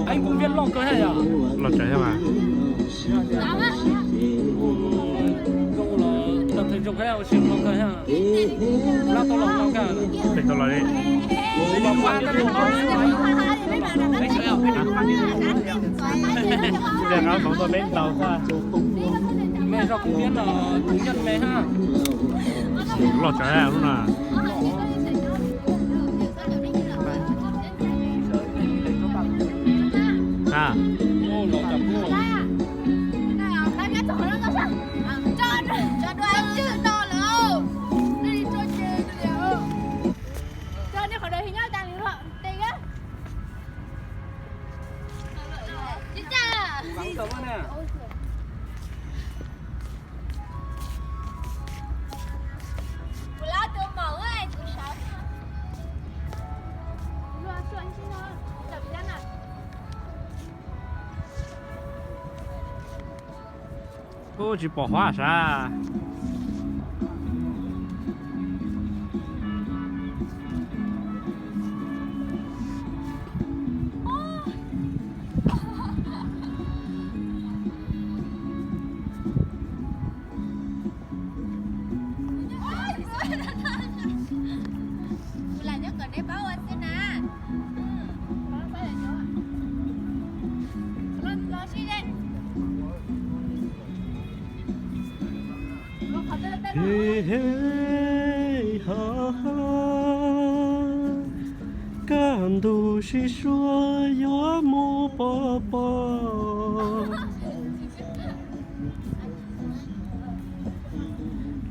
Ej, công viên loj kawg thiab yom. Loj tsawv thiab mas. Zoo los, tau thawj zoo thiab, ua si loj kawg thiab. Loj tau los loj kawg. Pem tau los li. Mej zos kuv peb no, tus nyob me hab. Loj tsawv lub no. Ub, tsis pom huab sav. Kuv lam nyob kom neb paub ua xwb na. He, he, ha, ha, kaj ntug sib suab yuav mus pov pob.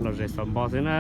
Los zem xaus npo xwb na.